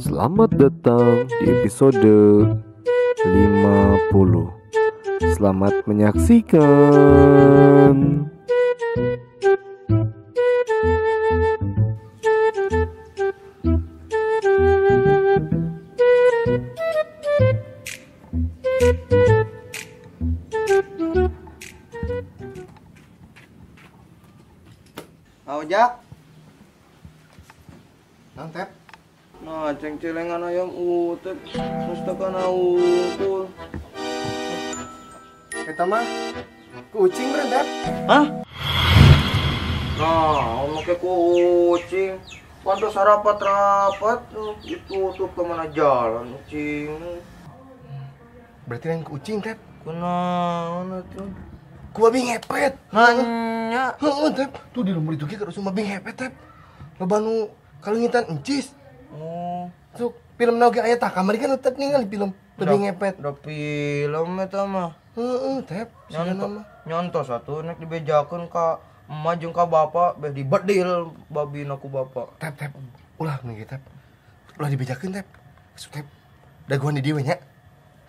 Selamat datang di episode 50. Selamat menyaksikan. Ojak. Nang Tep. Nah, ceng-celengan ayam utep, mustakan unggul. Eta mah kucing beureun, Tep. Hah? Nah, make kucing. Pantes rapat-rapat ditutup kemana jalan kucing. Berarti lain kucing, Tep. Kunaon atuh? Ku babi ngepet. Nanya. Heeh, Tep. Tuh di lembur itu ge kada babi ngepet, Tep. Loba nu kalengitan encis. Oh, tuh film oge aya tah kamari kan Tep ningali film babi ngepet. Da film eta mah. Heeh, Tep. Nyontos atuh nek dibejakeun ka emak jeung ka bapak beh dibedil babina ku bapak. Tep, Tep. Ulah nu ge, Tep. Ulah dibejakeun, Tep. Sok, Tep. Dagoan di dieu we nya.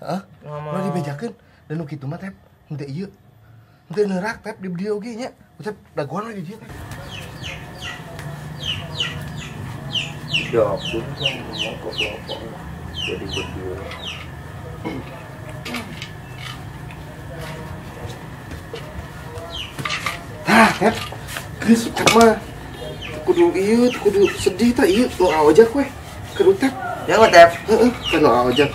Heeh. Ulah dibejakeun da nu kitu mah, Tep. Henteu ieu. Henteu neurak, Tep, di dieu oge nya. Tep, dagoan we di dieu, Tep. Dibejakeun ka emak ka bapak jadi bedil. Tah, Tep. Geus Tep mah kudu ieu, kudu sedih tah ieu nu aojak we. Kudu Tep. Ya mah Tep. Heeh, kan nu aojak.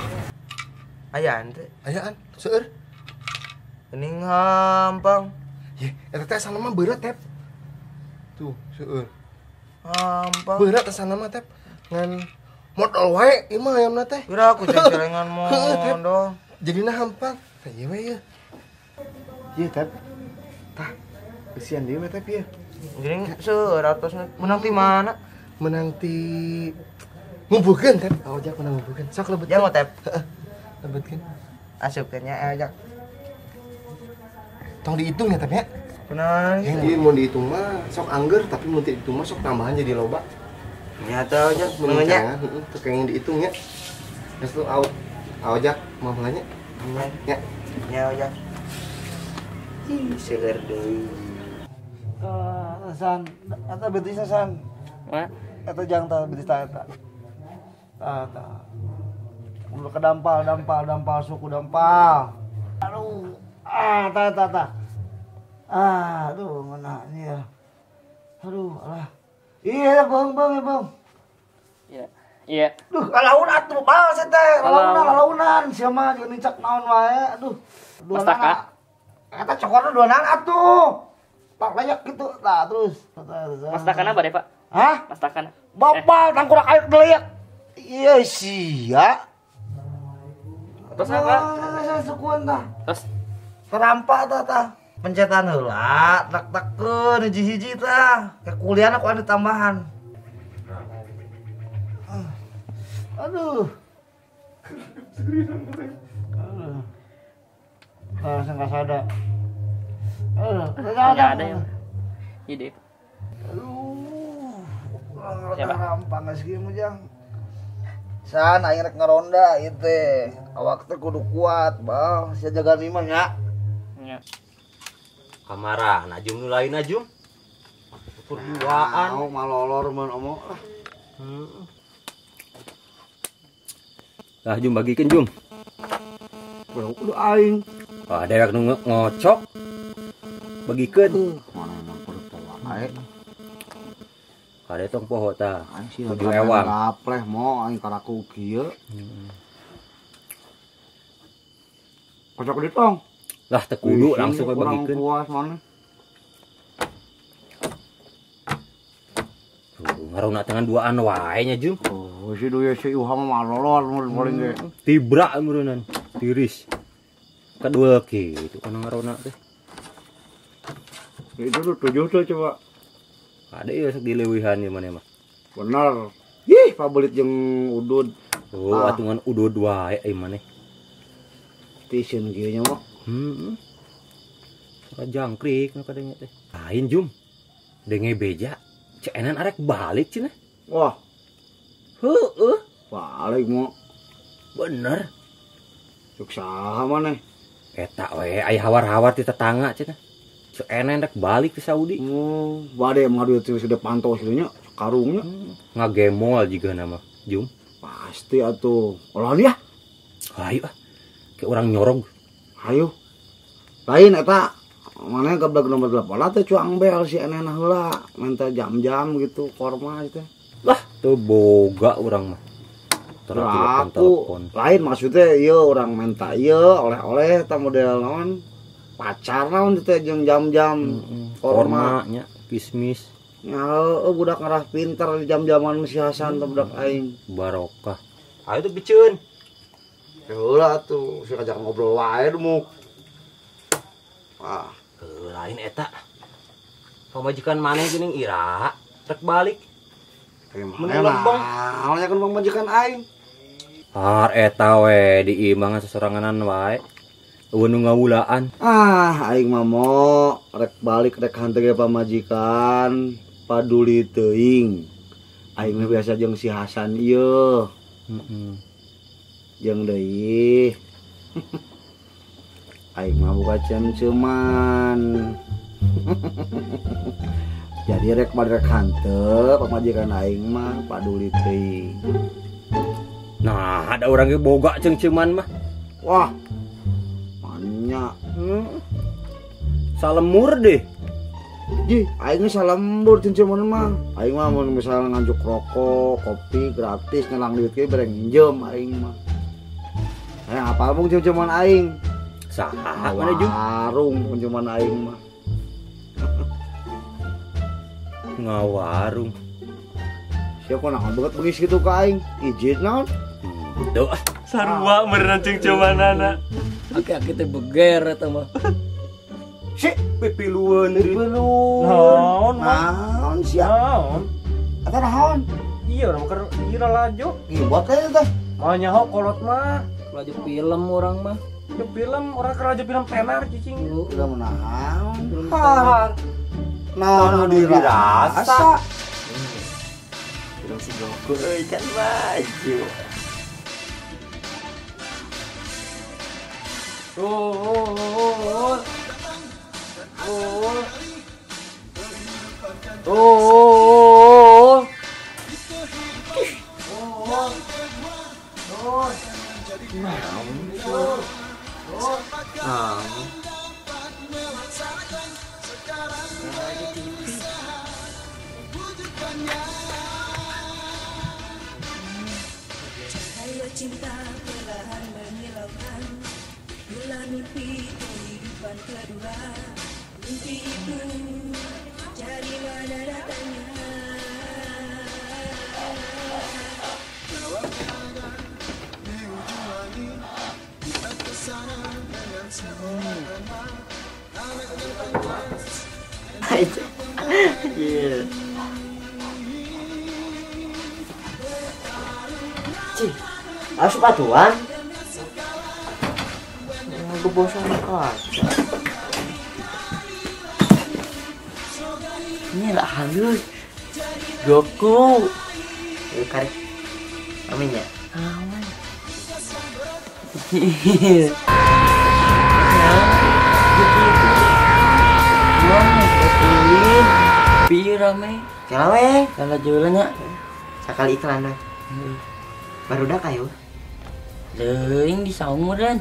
Ayaan teh. Ayaan, seueur. Geuning hampang. Ye, eta teh asalna mah beurat, Tep. Tuh, seueur. Hampang. Beurat asalna mah, Tep. Ngan modal wae ieu mah ayamna teh. Kira aku ceng-celengan modal. Jadina hampang. Tah ieu we ieu. Ieu, Tep. Tah. Kesian deui we, Tep ieu. Geuning seueur atasna. Menang ti mana? Menang ti ngumpulkeun, Tep. Ojak menang ngumpulkeun. Sok lebetkeun. Ya mah, Tep. Heeh. Lebetkeun. Asupkeun nya ojak. Tong dihitung ya, Tep ya. Kunaon? Ieu mun dihitung mah sok angger, tapi mun teu dihitung mah sok tambahan jadi loba. Nya teh ojak mun nya. Heeh, teu kenging dihitung nya. Geus tuh ojak mah heula nya. Nya. Nya ojak. Ih, seueur deui. San, eta betisna san. Mana? Eta jang tah betis tah eta. Tah tah. Ulah kedampal, dampal, dampal suku dampal. Aduh, ah tah tah tah. Ah, aduh mana ya. Aduh, alah. Iya, bang, bang, ya, bang. Iya. Iya. Duh, kalaun atuh bal sih teh. Kalaunan, kalaunan sia mah jeung nincak naon wae. Aduh. Mastaka. Eta cokorna dua nang atuh. Pak layak gitu, nah terus. Mastakana bade, Pak? Hah? Mastakana. Bapak tangkurak air deleyak. Iya sia. Terus apa? Sukuan tah. Terus terampak tah tah. Pencetan heula, tek-tekeun hiji-hiji tah. Ke kuliahna ku anu tambahan. Aduh. Aduh. Langsung kasada. Aduh, enggak ada ya. Ide. Aduh. Rampang geus kieu mah jang. San aing rek ngaronda ieu teh. Awak teh kudu kuat, Bal. Sia jaga imah nya. Nya. Kamara, najum nu lain najum. Perduaan. Mau malolor mun omong ah. Heeh. Tah Jum bagikeun Jum. Kudu aing. Ah, dewek nu ngocok. Bagikeun. Mana emang kudu wae. Kade tong poho tah. Tujuh ewang. Gapleh mo aing karaku kieu. Kocok ditong. Lah teu kudu langsung we bagikeun. Kurang puas mana. Tuh, ngarona tangan duaan wae nya Jum. Oh, si duya si Uha mah malolor mun paling ge. Tibrak meureunnan, tiris. Kadua kitu kana ngarona teh. Itu tuh 7 tuh coba. Ada ya sok dileuwihan ieu maneh mah. Bener. Ih, pabelit jeung udud. Oh, atungan udud wae ieu maneh. Tiseun kieu nya mah. Heeh. Jangkrik nu kadanya teh. Lain Jum. Denge beja, cenan arek balik cenah. Wah. Heeh. Balik mau. Bener. Cuk saha maneh? Eta we aya hawar-hawar ti tetangga cenah. Si Enen rek balik ke Saudi. Oh, bade mah duit sudah pantau nya karungnya. Ngagemol jiga nama Jum. Pasti atuh. Olahan ya. Hayu ah. Kayak orang nyorog. Hayu. Lain eta mana geblek nomor 8 teh cuang bel si Enen heula minta jam-jam gitu korma gitu. Lah, teu boga urang mah. Aku lain maksudnya ieu urang minta ieu oleh-oleh eta model naon pacar naon teh jeung jam-jam korma nya kismis. Nya heueuh budak ngarah pinter di jam-jaman si Hasan teh budak aing. Barokah. Ayo tuh biceun. Heula atuh si ngajak ngobrol wae demuk. Ah, lain eta. Pamajikan maneh geuning ira rek balik. Mana lembong? Naonnya kan pamajikan aing. Har eta we diimangan sesoranganan wae. Eueun nu ngawulaan. Ah, aing mah mo rek balik rek hanteu ge pamajikan paduli teuing. Aing mah biasa jeung si Hasan ieu. Heeh. Jeung deui. Aing mah buka cem-ceman. Jadi rek balik rek hanteu pamajikan aing mah paduli teuing. Nah, ada orang ge boga ceng-ceman mah. Wah. Manya. Salemur deh. Jih, aing salembur ceng-ceman mah. Aing mah mun misalnya nganjuk rokok, kopi gratis nyelang duit ge bareng nginjem aing mah. Hayang apal mung cem-ceman aing. Saha mana Jum? Warung cem-ceman aing mah. Ngawarung. Siapa naon banget bengis gitu ka aing? Izin naon? Tuh ah. Sarua meureun ceng-cemanana. Aki-aki teh beger eta mah. Si pipilueun deui. Naon mah? Naon sia? Naon? Eta naon? Iya urang keur ieu lalajo. Ieu teh teh. Moal nyaho kolot mah. Lalajo film urang mah. Ke film urang keur lalajo film tenar cicing. Udah menaon. Naon nu dirasa? Film si Goku euy kan maju. Oh. Oh. Oh. Oh. Cinta perlahan menyilaukan bulan mimpi kehidupan kedua. Mimpi itu dari mana datangnya? Iya. Cih, harus sepatuan. Aku bosan kaca. Ini lah halus. Goku. Karek. Amin ya. Amin. Pieu rame. Kela we. Kala jualannya. Sakali iklan we. Baru dah kayu. Leuing di saung meureun.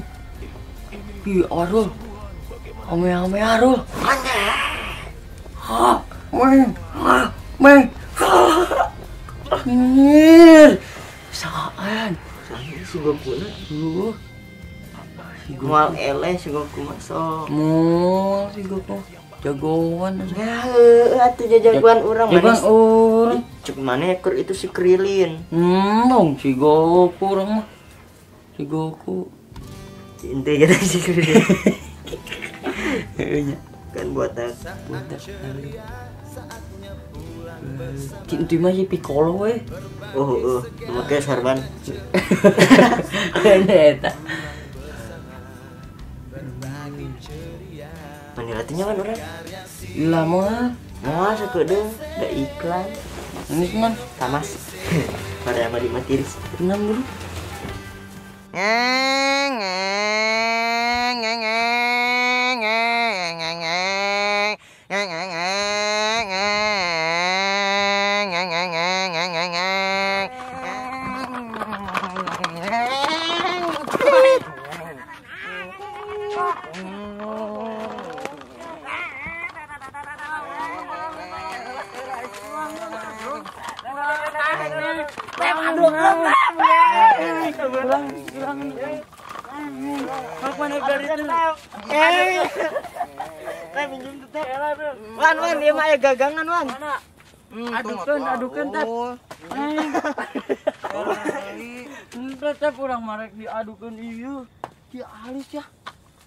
Ih, arul. Ame-ame arul. Ha, meh, ha, meh. Anjir. Saan? Si Goku na. Si Goku. Moal eleh si Goku mah sok. Moal si Goku. Jagoan. Ya heueuh atuh jajagoan urang Jagoan urang. Cuk mana keur itu si Krilin. Dong si Goku urang mah. Si Goku. Ente gitu si Krilin. Heueuh nya. Kan botak. Botak. Cinti mah si Piccolo we. Oh heeh, make sarban. Eta. Manila teh nyaman urang. Lah moal. Moal sakedeung da iklan. Ini man Tamas. Pada mari matiris. Enam dulu. Ngeng ngeng ngeng ngeng ngeng ngeng ngeng ngeng ngeng ngeng ngeng ngeng ngeng ngeng. Wan, wan, dia mah gagangan, wan. Adukeun, adukeun teh. Teh urang marek diadukeun ieu. Di alis ya.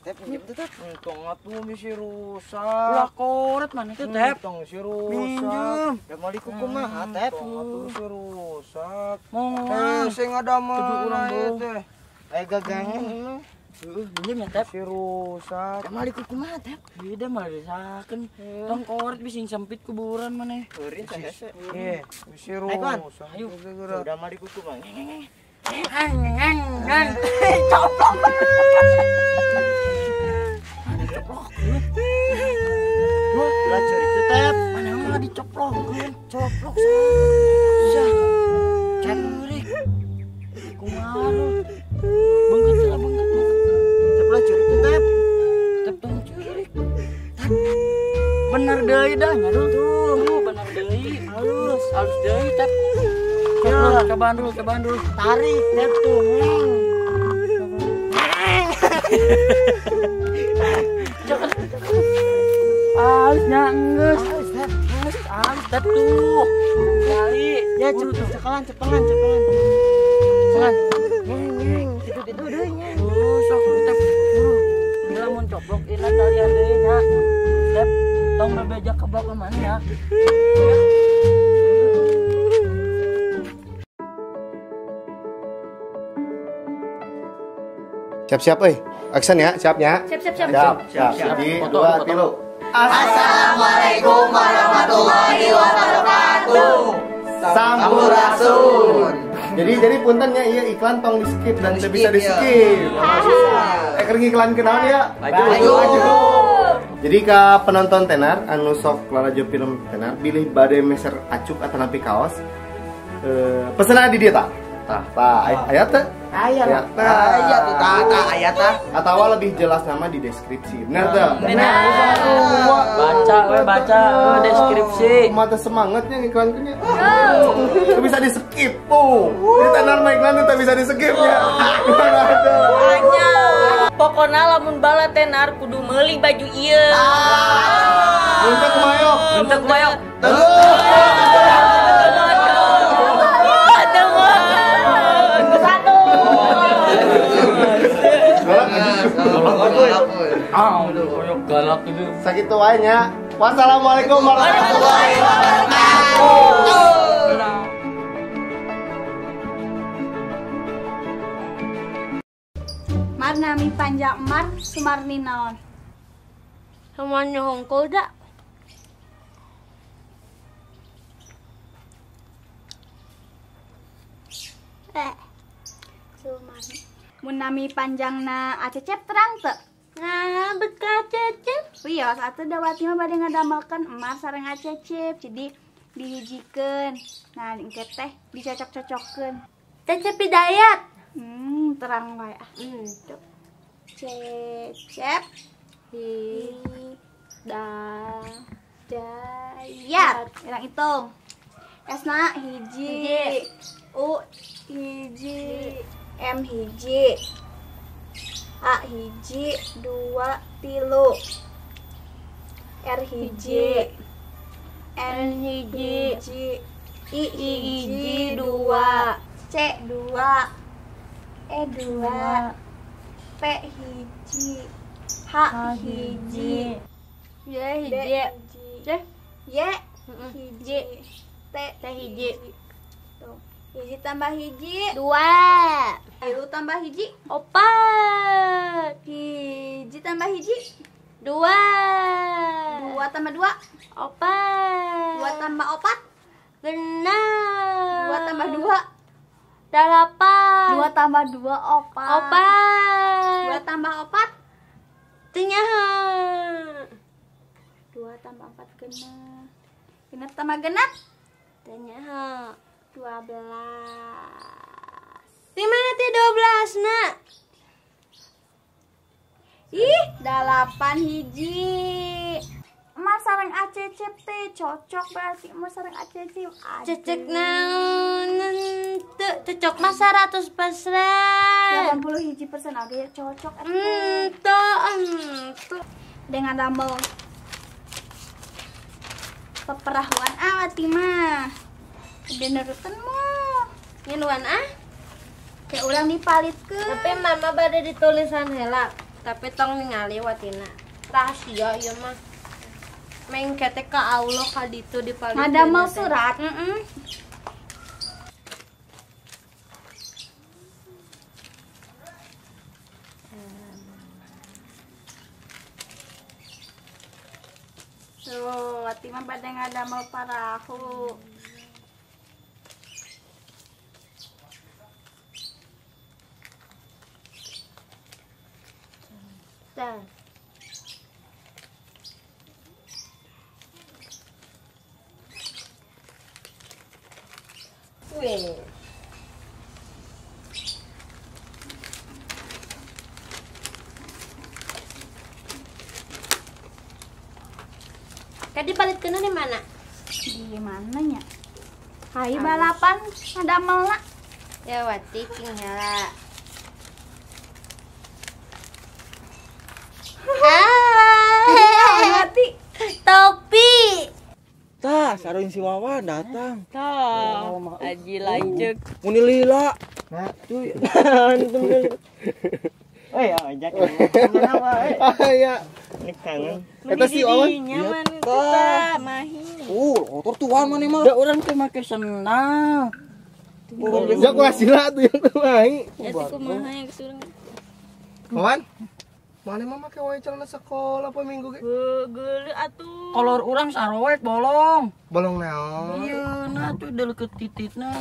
Teh pinjem teh teh. Tong atuh misi rusak. Ulah koret mana teh teh. Tong si rusak. Minjem. Da meuli ku kumaha teh? Tong atuh si rusak. Moal. Sing ada mah teh. Aya gagangan. Heeh, minjem ya teh. Si rusak. Da meuli ku kumaha teh? Beda mah disakeun. Tong koret bisi sempit kuburan maneh. Eureun teh hese. Iya, bisi rusak. Ayo, udah mali ku kumaha. Ngeng ngeng. Coplok. Mana coplok? Wah, belajar itu teh. Mana malah dicoplokeun. Coplok. Sah. Cerik. Kumaha lu? Bengket lah bengket. Teh belajar itu teh. Teh tong cerik. Bener deui dah nya tuh. Bener deui. Halus, halus deui teh. Coba, cobaan dulu, cobaan dulu. Tarik, teh tuh. Halus nya enggeus. Enggeus, halus teh tuh. Kali. Ya cekelan, cepengan, cepengan. Cepengan. Ngeng, gitu-gitu deui nya. Tuh, sok teh buru. Gila mun coplok ina kalian deui nya. Teh tong bebeja ke bawah mana ya. Siap-siap euy. Action ya, siapnya. Siap, siap, siap. Siap, siap. Hiji, dua, tilu. Assalamualaikum warahmatullahi wabarakatuh. Sampurasun. Jadi punten nya ieu iklan tong di-skip dan teu bisa di-skip. Keur ngiklan kenaon ya? Baju. Jadi ka penonton tenar anu sok lalajo film tenar bilih bade meser acuk atanapi kaos. Pesenna di dieu tah. Tah, tah, aya teh? Aya tah. Aya tuh tah, tah, aya tah. Atawa lebih jelas nama di deskripsi. Benar teh? Benar. Baca we baca deskripsi. Mata semangatnya ngiklankeunnya. Teu bisa di-skip tuh. Di tenar mah iklan teu bisa di-skip nya. Banyak. Pokona lamun bala tenar kudu meuli baju ieu. Henteu kumayok. Henteu kumayok. Galak itu. Sakitu wae nya. Wassalamualaikum warahmatullahi wabarakatuh. Mar nami panjang Mar Sumarni naon? Semuanya hongkol dak. Sumarni. Mun nami panjangna Acecep terang teu? Nah, beka Cecep. Wios atuh dawati mah bade ngadamelkeun Emar sareng Acecep. Jadi dihijikeun. Nah, engke teh dicocok-cocokkeun. Cecep Hidayat. Terang wae ah. Cecep Hidayat. Urang hitung. S-na hiji, U hiji, M hiji, A hiji, 2 3, R hiji, N hiji, I hiji, 2, C 2, E 2, P hiji, H hiji, Y hiji, Y hiji, T hiji. Tuh. Hiji tambah hiji 2. Tilu tambah hiji 4. Hiji tambah hiji 2. 2 tambah 2 4. 2 tambah 4 6. 2 tambah 2 8. 2 tambah 2 4. 4. 2 tambah 4 teu nyaho. 2 tambah 4 genep. Genep tambah genep teu nyaho. 12. Di mana teh 12 na? Ih, 8 hiji. Emak sareng acecep teh cocok berarti emak sareng acecep. Cocok naon teu cocok mah 100%. 80 hiji persen oge cocok atuh. Henteu. Dengan damel peperahuan awati mah. Udah nurutan mah. Ngiluan ah? Kayak urang dipalitkeun. Tapi mama bade ditulisan heula, tapi tong ningali watina. Rahasia ieu mah. Mengkete ka Allah ka ditu dipalitkeun. Ngadamel surat. Heeh. Tuh, wati mah bade ngadamel parahu. Tah. Wih. Tadi palitkeunna di mana? Di mana nya? Hai balapan ngadamelna. Ya wati king heula. Ah, wati. Topi. Tah, sareng si Wawan datang. Tah, aji lanceuk. Muni lila. Nah, tuh. Oi, ojek. Kenapa? Aya. Ini kangen. Eta si Wawan. Nyaman kita mahi. Kotor tuan maneh mah. Da urang teh make sendal. Ya ku sila tuh yang kumaha. Eta kumaha yang kesurang. Wawan. Mana mah make wae celana sekolah apa minggu ge? Geuleuh atuh. Kolor urang sarowek bolong. Bolong naon? Ieu na tuh deukeut tititna.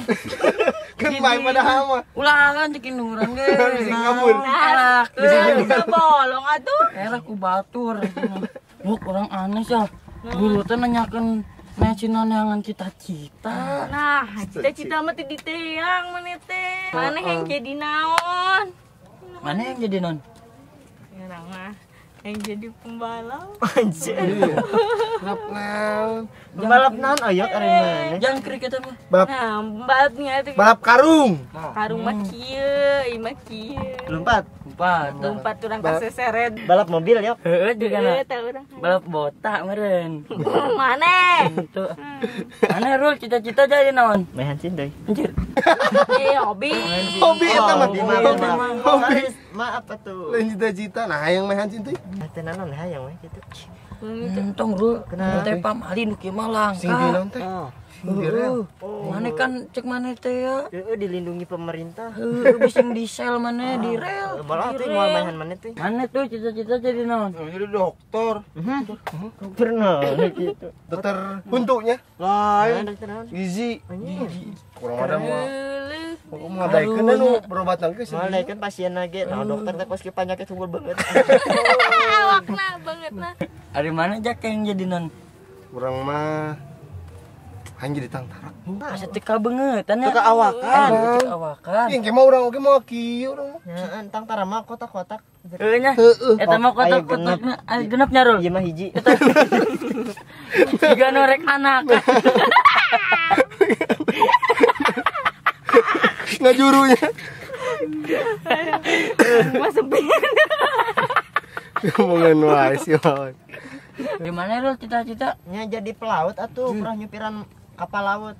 Kan bae padahal mah. Ulangan cekin urang ge. Bisi ngabur. Bisa bolong atuh. Era ku batur. Buk urang aneh sah. Guru teh nanyakeun nacina neangan cita-cita. Nah, cita-cita mah teu diteang maneh teh. Maneh yang jadi naon? Maneh yang jadi naon? Orang mah yang jadi pembalap. Anjir. Balap naon? Pembalap naon oyok ari maneh? Jangkrik eta mah. Balap. Nah, pembalapnya itu. Balap karung. Karung mah kieu, ieu mah kieu. Lompat. Lompat. Lompat urang kaseseret. Balap mobil yok. Heeh juga na. Balap botak meureun. Maneh? Henteu. Maneh Rul cita-cita jadi naon? Mehan cindai. Anjir. Hobi. Hobi eta mah. Hobi. Maaf atuh. Lain cita-cita nah hayang mehan cindai. Teh naon hayang we kitu. Entong Rul, teh pamali nu kieu mah langka. Sing di naon teh? Sing di rel. Maneh kan cek maneh teh ya. Heeh dilindungi pemerintah. Heeh bising di sel maneh di rel. Malah teh moal maehan maneh teh. Maneh tuh cita-cita jadi naon? Jadi dokter. Dokter naon kitu. Dokter huntunya. Lain. Gizi. Kurang ada mah. Mau ngadaikeun nu berobat nang geus. Moal daekeun pasien lagi. Nah dokter teh pasti penyakit unggul banget. Awakna banget nah. Ari mana jak yang jadi non? Urang mah hayang jadi tantara. Asa teu kabeungeut nya. Teu kaawakan. Teu kaawakan. Ih, mah urang oge moal kieu urang mah. Heeh, tantara mah kotak-kotak. Heueuh nya. Eta mah kotak-kotakna aya genep nya Rul. Ieu mah hiji. Jiga nu rek anak. Ngajurunya. Masuk Ngomongan wae sih Wawan. Gimana Rul cita-cita? Nya jadi pelaut atuh, pernah nyupiran kapal laut.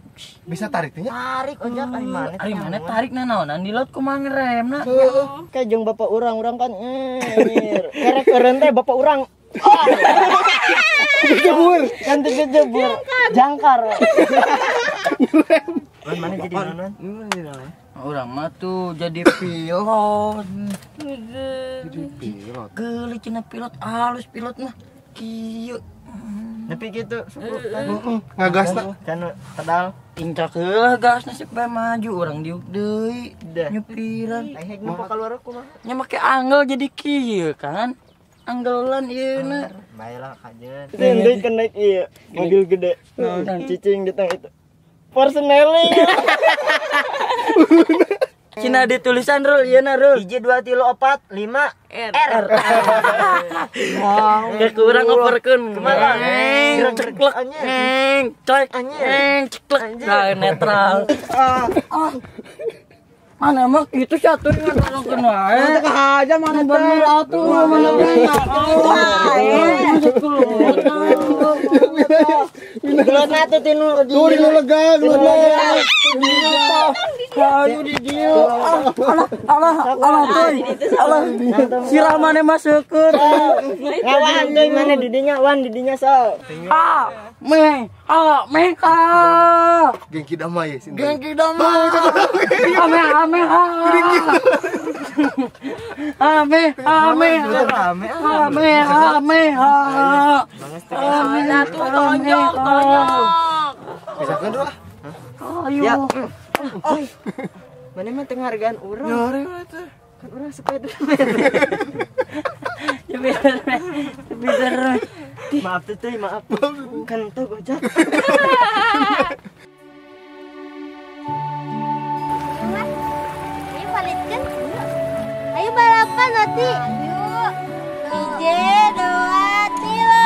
Bisa tarik teh nya? Tarik ojak ari maneh. Ari maneh tarik na naonan di laut kumaha ngeremna. Heeh. Kayak jeung bapak urang-urang kan nyir. Kerek eureun teh bapak urang. Kejebur. Kan teu kejebur. Jangkar. Wan mana jadi naon? Urang mah tuh jadi pilot. Jadi pilot. Geuleuh cenah pilot halus pilot mah. Kieu. Nepi kitu suku. Heeh, ngagasna kan pedal. Incak heula gasna supaya maju urang diuk deui. Nyupiran. Hek nu keluar kumaha? Nya make anggel jadi kieu kan. Anggelan ieu na. Bae lah kajeun. Deui kan naik ieu mobil gede. Cicing di tengah itu. Personeling. Cina di tulisan rul ieu na rul. 1 2 3 4 5 R. Wow. Kayak kurang ngoperkeun. Kumaha? Ceklek. Ngeng, coy. Ngeng, ceklek. Nah, netral. Mana emang itu satu yang dorongkeun wae. Aja mana bener atuh, mana bener. Gelotna teh tinu Tuh di lega, gelotna. Ayo di dieu. Alah, alah, alah teuy. Alah. Sirah maneh mah seukeut. Ngawan teuy maneh di dinya, wan di dinya sok. A, me, a, me, a. Gengki damai ya, Gengki damai. Ame, ame, a. Ame, ame, ame, ame, ame, a. Ame, tonjok, tonjok. Misalkan dulu ah. Ayo. Oh. Mana mah teu ngahargaan urang. Nyari teh. Kan urang Spiderman. Spiderman. Spiderman. Maaf teh, maaf. Kan teu gojek. Ayo balitkeun. Ayo balapan nanti. Ayo. 1, 2, 3.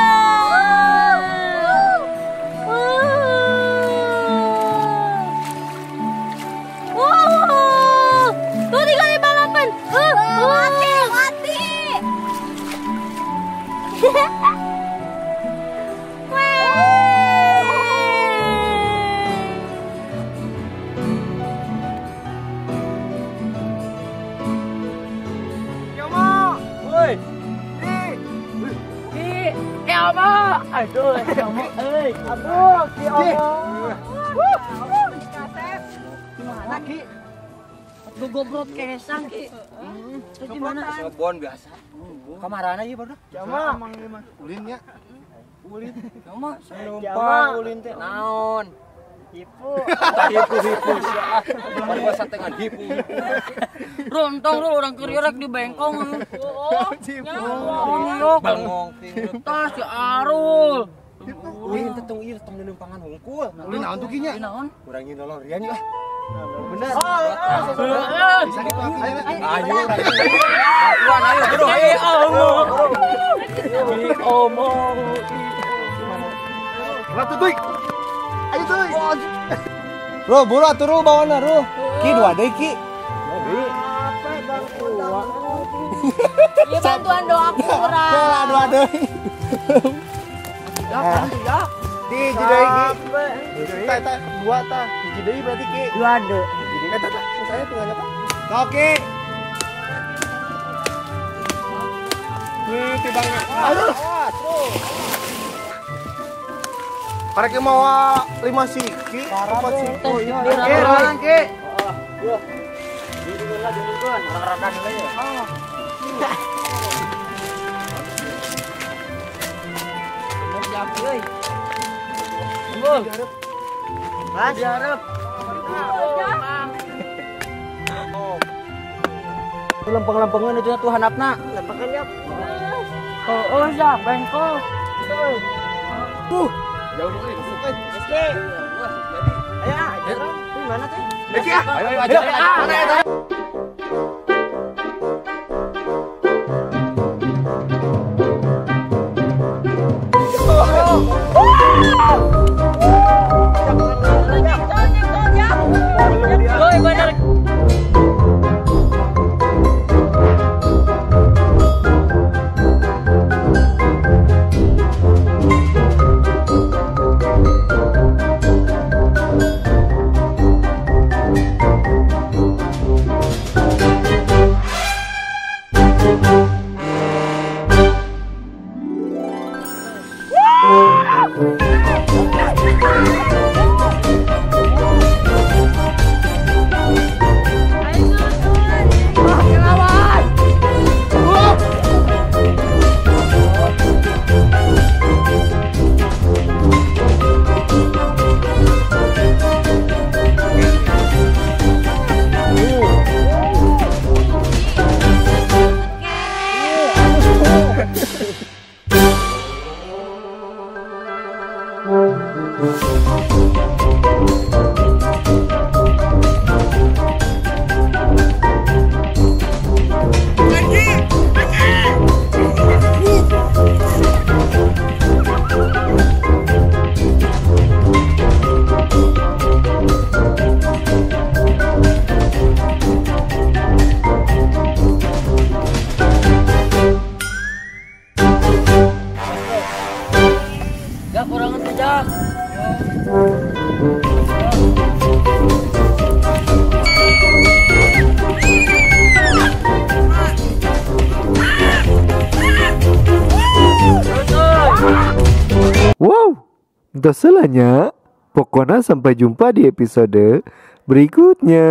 Aduh, kamu, euy. Aduh, ki omong. Gimana, Ki? Atuh goblok kesang, Ki. Terus gimana? Kebon biasa. Kamarana ieu baru. Jama. Ulin nya. Ulin. Jama, numpang ulin teh naon? Hipu. Hipu hipu sia. Baru satengan hipu. Rontong lu orang keur rek di bengkong. Oh, bengong. Tas si Arul. Ulin teh tong ieu tong numpangan hungkul. Ulin naon tuh kinya? Naon? Urang ieu nolorian lah. Bener. Bisa gitu ayo. Ayo. Bantuan ayo bro. Ayo omong. Omong. Ratu tuh. Ayo tuh. Bro, buru atuh ru bawana ru. Ki dua deui ki. Apa bantuan? Iya bantuan doa kurang. Lah dua deui. Ya, di hiji deui ki. Tah tah dua tah. Hiji deui berarti ki. Dua deui. Eta tah saya tinggal nyapa. Oke. Nih tibangna. Aduh. Karek mau 5 siki, 4 siki. Oh iya, orang ki. Mas, diharap. Lempeng-lempengan itu tuh hanapna. Lempengannya. Oh, ya, bengkok. Jauh euy, masuk euy. Ayo, ayo. Di mana teh? Eki ah. Ayo ayo ayo. Mana eta? Woi, bener. Entos heula nya. Pokoknya sampai jumpa di episode berikutnya.